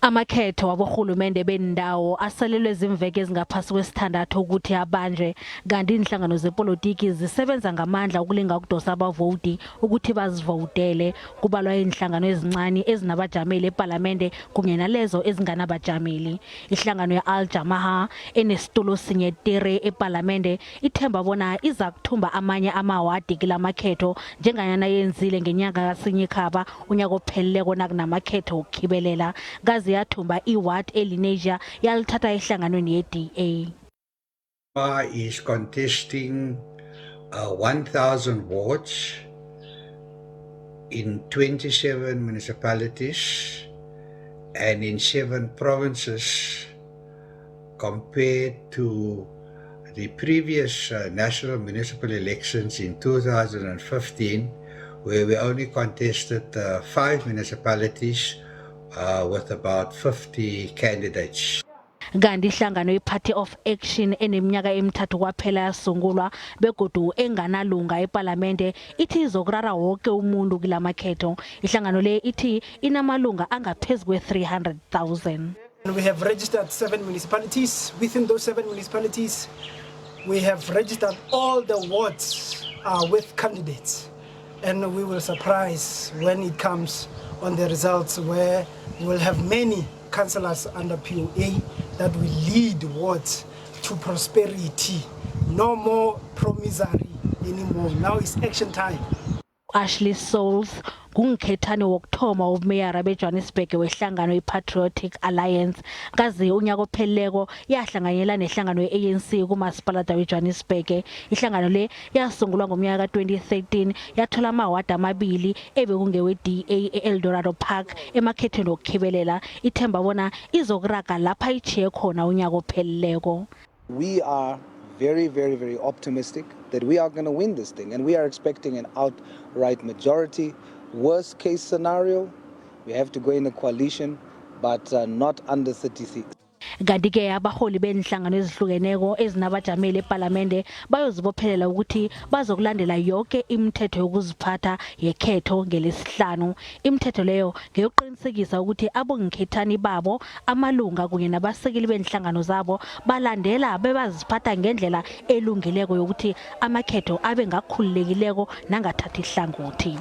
Amakhetho waborhulumende bendawo asalelwe zimveke ezingaphasi kwesithandathu ukuthi abanjwe, kanti iinhlangano zepolitiki zisebenza ngamandla ukulinga ukudosa abavowudi ukuthi bazivowudele. Kubalwa iinhlangano ezincani ezinabajameli epalamende kunye nalezo ezinganabajameli. Ihlangano ye-Al Jamaha enesitulo sinye tere epalamende ithemba bona izakuthumba amanye amawadi kilamakhetho njenganyana yenzile ngenyanga kaSinyikhaba unyaka opheleleko nakunamakhetho wokukhibelela. Kazi yathumba iward eLenasia yalithatha ehlanganweni ye-DA. Is contesting 1,000 wards in 27 municipalities and in 7 provinces compared to the previous national municipal elections in 2015, where we only contested 5 municipalities with about 50 candidates. Kanti ihlangano i-Party of Action eneminyaka emithathu kwaphela yasungulwa begodu enganalunga ePalamende ithi izokurara woke umuntu kilamakhetho. Ihlangano le ithi inamalunga angaphezu kwe-300,000. We have registered 7 municipalities. Within those 7 municipalities, we have registered all the wards with candidates. And we will surprise when it comes on the results, where we will have many councillors under POA that will lead wards to prosperity. No more promissory anymore. Now it's action time. Ashley Souls ngungikhethane wokuthoma wobumeyara beJohannesburg wehlangano iPatriotic Alliance. Kazi unyaka opheleleko yahlanganyela nehlangano ye-ANC kumasipalata weJohannesburg. Ihlangano le yasungulwa ngomnyaka ka-2013, yathola amawadi amabili ebekungewe-DA e-Eldorado Park emakhethweni wokukhibelela. Ithemba bona izokuraga lapha ichiye khona unyaka opheleleko. We are very, very, very optimistic that we are going to win this thing, and we are expecting an outright majority. Worst case scenario, we have to go in a coalition, but not under 30. Kanti-ke abaholi benhlangano ezihlukeneko ezinabajameli ePalamende bayozibophelela ukuthi bazokulandela yonke imithetho yokuziphatha yekhetho ngelesihlanu. Imithetho leyo ngeyokuqinisekisa ukuthi abongikhethani babo, amalunga kunye nabasekeli benhlangano zabo balandela bebaziphatha ngendlela elungileko yokuthi amakhetho abe ngakhululekileko nangathathi ihlangothi.